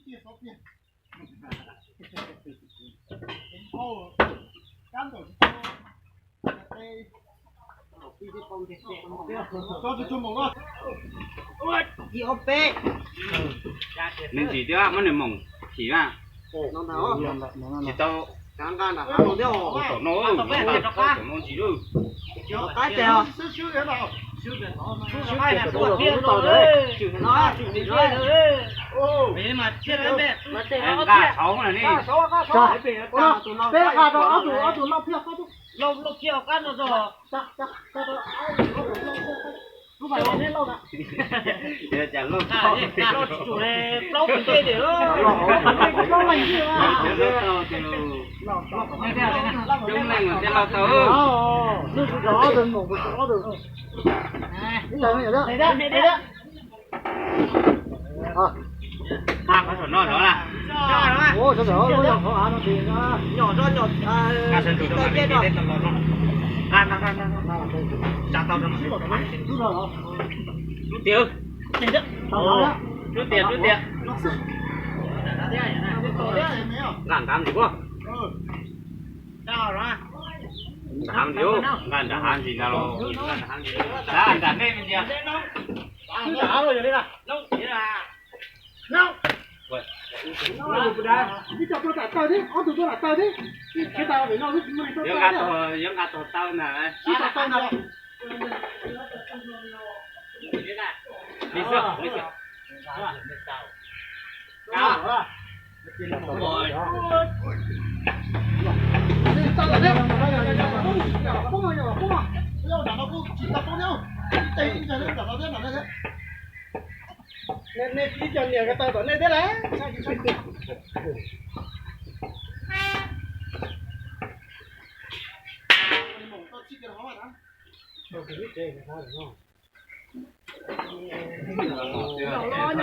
Nws ntsim thiab muab nws moom chim na. Tsis tau. Tom no, tom no ntsim lawm. Nqa tshauv na ne. Peb nqa rau ob tug, ob tug lauj phiaj. Coob leej thiaj lauj tau. Nqa qhov saum no rov na. Nqa sab ntuj rau mam li teb tau los no. Nqa, nqa, nqa, nqa, nqa. Tsa tau rau no. Rub tiag, rub tiag, rub tiag. Nqa nrad ntsis puab. Nrad hav ntsis, nqa nrad hav ntsis ntag los. Nrad, nrad nej me ntsis. Yuav nqa tog, yuav nqa tog tau na. Li xwb, li xwb. Nej ib co niam ko tau tom nej thiab lawm.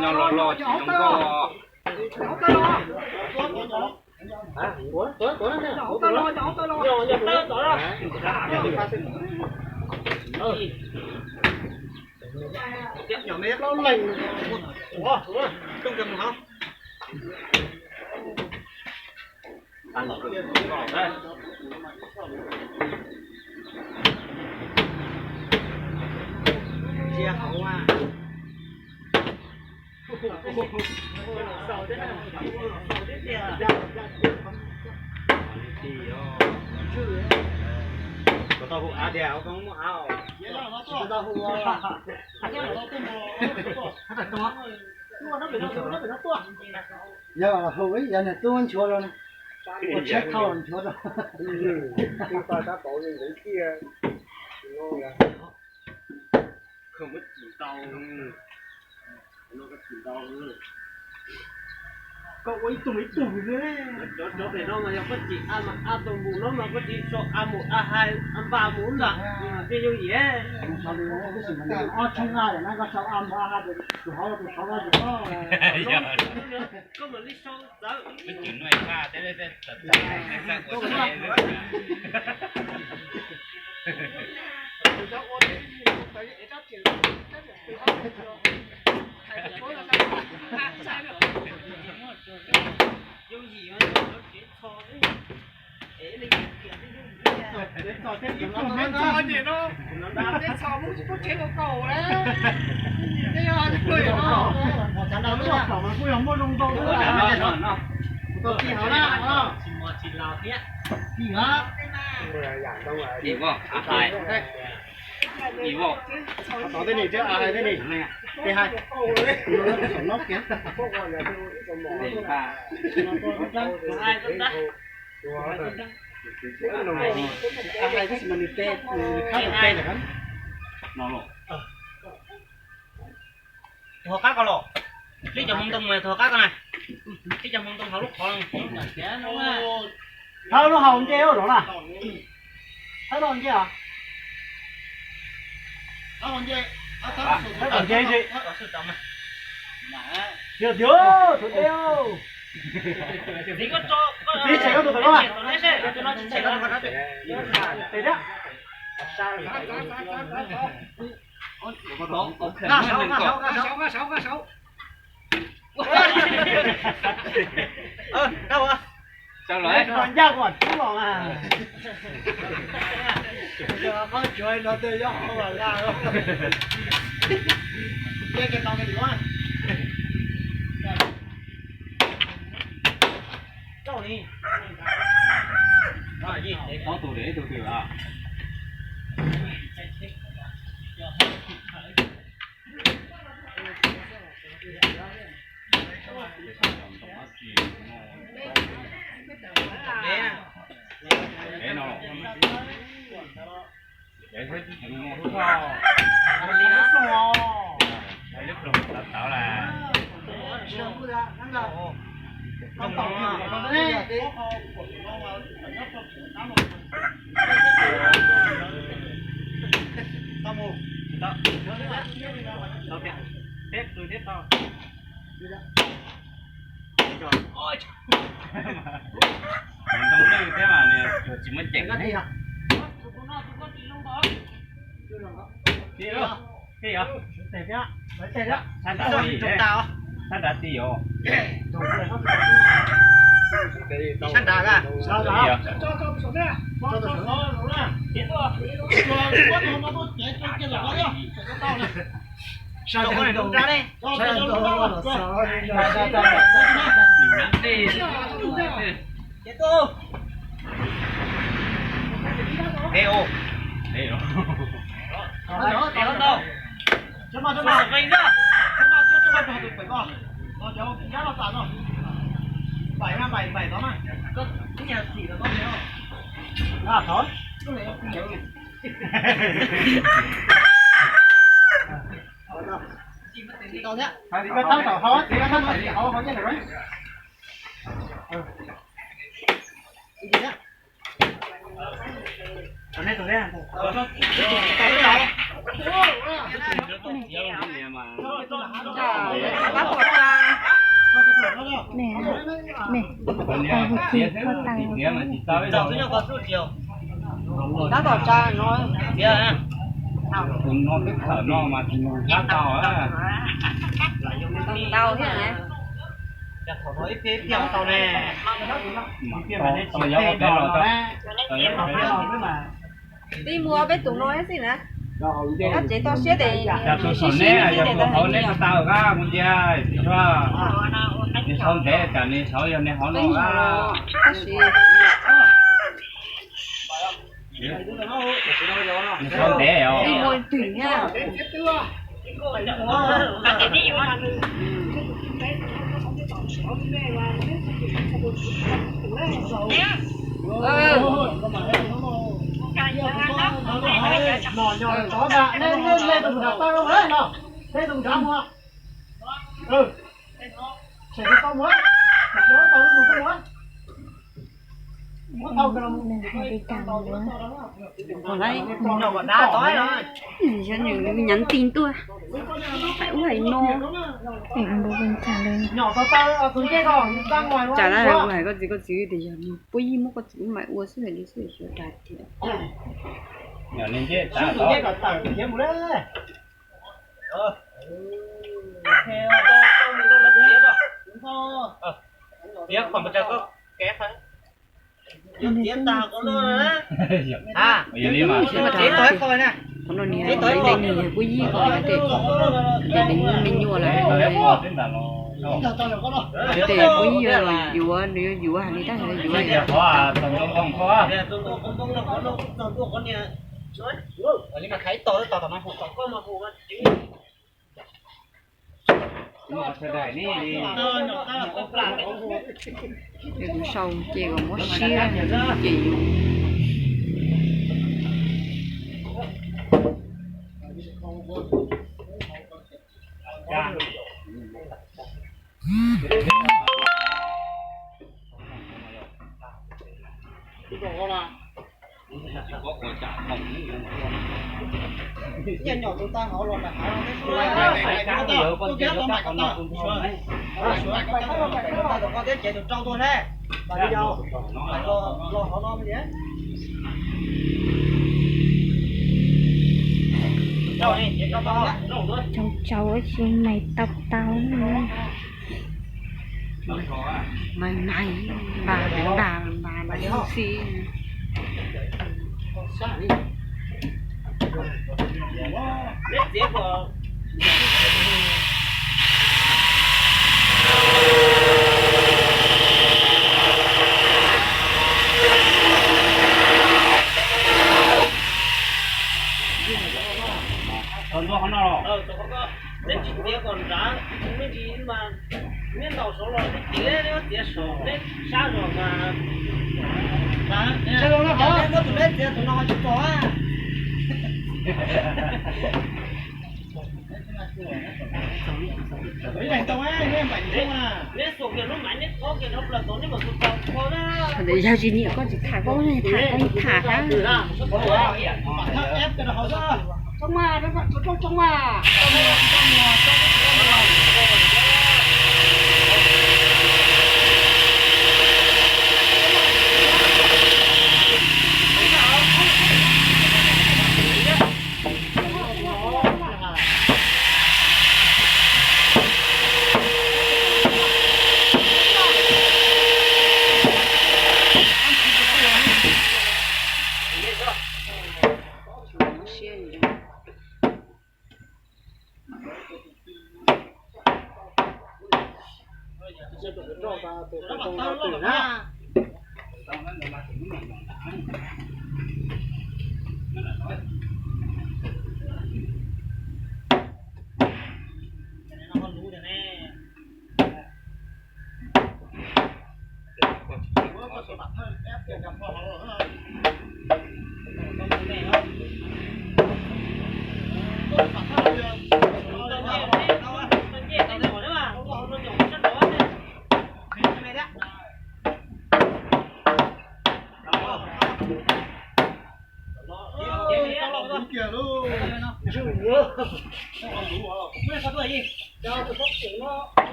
Nyob los los tsis zoo nkauj. Kuv tau hu av tiag, kuv muaj av. Yog hu ib yam niag tub nchuav rau, ua tsheb thauj nchuav rau. Koj ua ib tug ib tug. Cov pem no mas yog koj tsis a mas a tau npum no mas koj tsis sau a mus a hais a npa mus ntag, ces yooj yim. Ob tshoob nqa na, koj sau a mus a hais tus hauv tus saud no. Koj mam li sau txawv. Yooj yim, txhos thiab ib tug me ntxhais ces no, txhos muab tsis pub tsev ua kaus lawm. Kuj yog muaj zoo ntau. Tsis mos tsis laus thiab. Ib voj, a hais. Ib voj. Tov tej ni thiab, a hais tej ni. Tej hais. A hais tab sis mas nws pe, nws khab nws pe lawm. No los. Tus hauv qab ko los. Tib cov hmoob ntoo mas tus hauv qab ko na. Tib cov hmoob ntoo hauv lub qhov. Thawb lub hau nce ua zov na. Thawb lub hau nce os. Thawb kom nce ntsis. Tiag tiag, thaum ntej. Tib tsev koj tus tau koj. Tes thiab. Nqa saud, nqa saud, nqa saud. Ơ, tau ua. Sao lỗi? Còn dao còn thú vào mà. Giờ có chuối nó tươi gió không vào ra đâu. Cái cái tao cái gì quá. Đâu đi. Có tù để tù tiểu à? Tau mus, tau. Tau thiab, thiab, tau. Ntoo lwj thiab mas nws tsis muaj ceem. Sab nrad ti os. Sab nrad ti os. Nè, nè, tau hụt chim kho tau. Tab tom tsa no. Tus no twb thawm no mas tus no tab tau. Tau thiab na. Tau ne. Tib muaj peb tus no xwb na. Koj tsev toj siab tes. Yog tus saum neb, yog tus hauv neb tau tau kab kuv cia. Nws saum ntev tsam nws saum yog nws hauv no. Tab sis nws saum ntev os. Ib muaj twg thiab. Nws hais li cas nws, nws nhắn tin tuaj, hais ub hais no. Tsam na kuv hais koj txiv, koj txiv tias yog nws puab yig muab koj txiv lub mais ua xwb hais li xwb xyov dag tias. Qhov no nws hais tias nws yog puab yig ko, ces nws me nyuam lawm, ces puab yig los yuav, nws yuav yuav hais li tab sis yuav. Ces kuv sau ces kom muab siab ces yus. Tsau tsau ua si mais tau tau. Npaj npaj npaj npaj npaj xwb. Neb tsis txiav kom nrad, neb tsis mas neb ntaus saud los neb txiav, neb txiav saum neb sab zog mas. Neb muab tus neb txiav tus no ho tsis pom. Neb xuas kiag lub maiv neb khob kiag dhau plaws tod neb mam tus tau kho na. Yog tsis nyiam koj tsis tham koj, tham koj tham na. Tsoo mas, tsoo mas.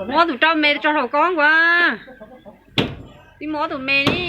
Muab tus rau me tso hauv koob ua. Tib muab tus me ne.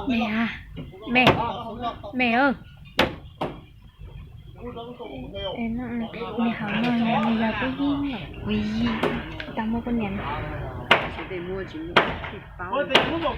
Mẹ à, mẹ, mẹ ơi. Em, nws hauv no nws yog peb yeej lawm, kuv yig tau muaj poj niam. Nrau txiv, kuv yig, kuv yig, kuv yig nrau. Hmoob lawm,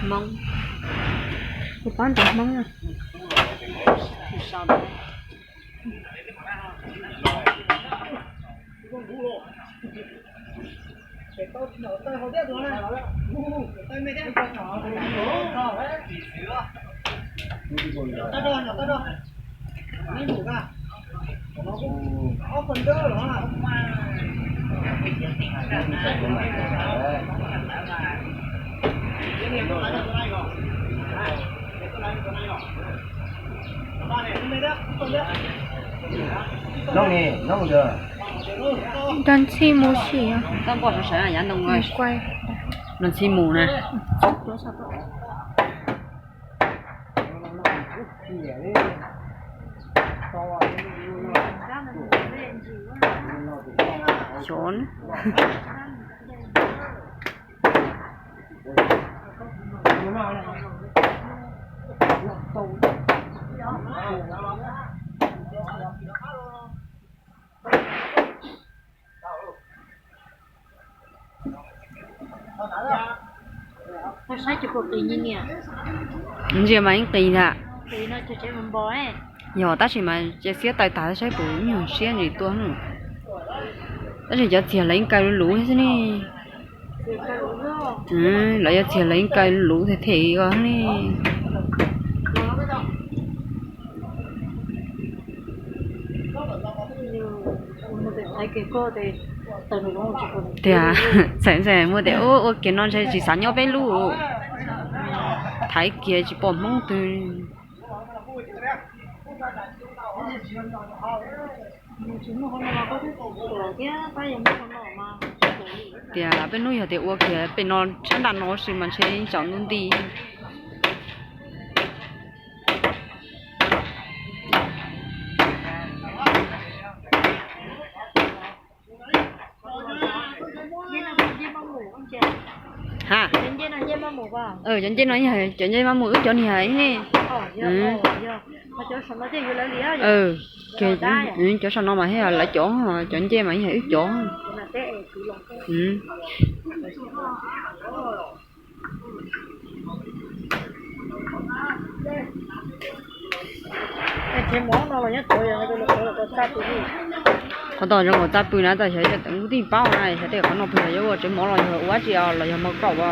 Hmoob, kuv paub ntawv Hmoob na. Noj ni, noj ntawd. Nrog Ntxhi mus sim. Nrog Ntxhi mus na. Xyov. Saib cov puas qis nyiam. Ntsia mas yeej qis ntag. Yog tab sis mas cia siab taw tas saib puas nyuag siab ntsis tua. Tab sis cov txiag lawv yeej kaw luv luv xwb ne. Lawv cov txiag lawv yeej kaw luv them them os ne. Tias, txawm ntxawm muaj tias ua kiag no ntshe tsis xav nyob peb lub, thaiv kiag tsis pom Hmoob twg. Tias peb hnub yog tias ua kiag pem no sab nram no sis mas ntshe tsaus ntuj nti. Ha, cov ncej no, cov ncej maj mus wb cov niag, cov saum no mas yog lawv cov, cov ncej mas yog wb cov. Qhov tod zoo nkaus txaj pw na, tab sis yog tus tij paub na, xyov tej qhov no puas yog yuav ua tsev mov los yog ua dab tsi os, los yog mov kaum as,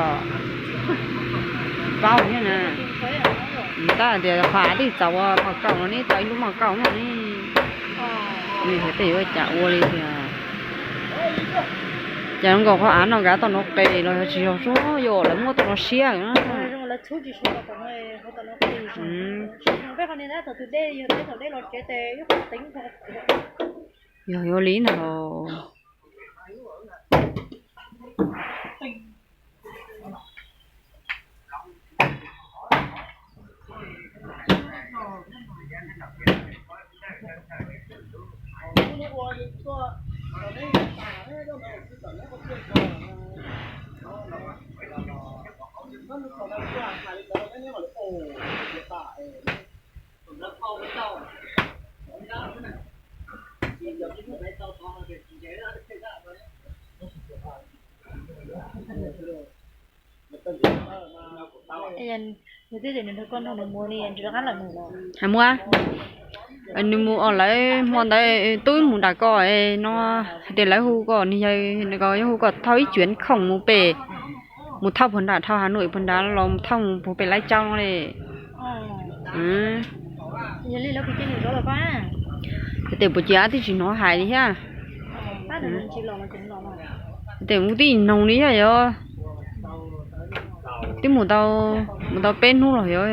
paub thiab na. Tab tias qhov av twb txaus ua mov kaum no ne, tau ib lub mov kaum no ne. Xyov tej yuav ua cas ua li tiag. Cas zoo nkaus qhov av no kav tau no qes los yog tsis yog, yog lawv muab tau no siab na. Yog yuav li ntag. Nws twb tias nws nrog koj nrog nws mus ni, nws rov qab lawm nws los. Hais muaj, nws mus os, lawv hmo ntawd twb mus nram ko no, hais tias lawv hu koj, nws yog, nws ko yuav hu koj thauj ib cuam khoom mus pem, mus thauj puag nram dhau Hav Nuam puag nrad los mus thauj mus puag pem Laib Tsau no li. Hais tias puas cia, twb tsis hnov hais li thiab. Hais tias mus tib noog li thiab yog, twb mus tau, mus tau peb hnub los yog,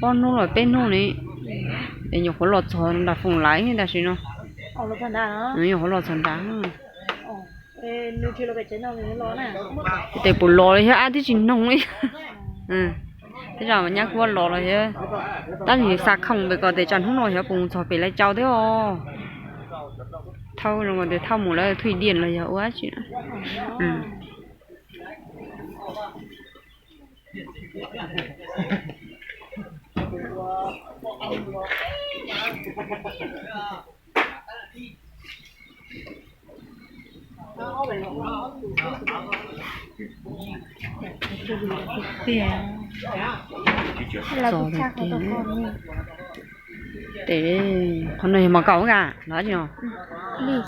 ob hnub los peb hnub li, es nyuam qhuav los txog nram Foom Laiv tab sis no, nyuam qhuav los txog nrad. Hais tias puas los li thiab, twb tsis noog li. Tej zaum nyab kuj los los thiab, tab sis xa khoom pem ko tes tsam hnub no xyov puas mus txog pem Laib Tsau thiab os. Thauj zoo tias thauj mus lawv Thuj Diam los yog ua dab tsi. Txog tiag. Tes qhov no yog mov kaum ka los tsis no?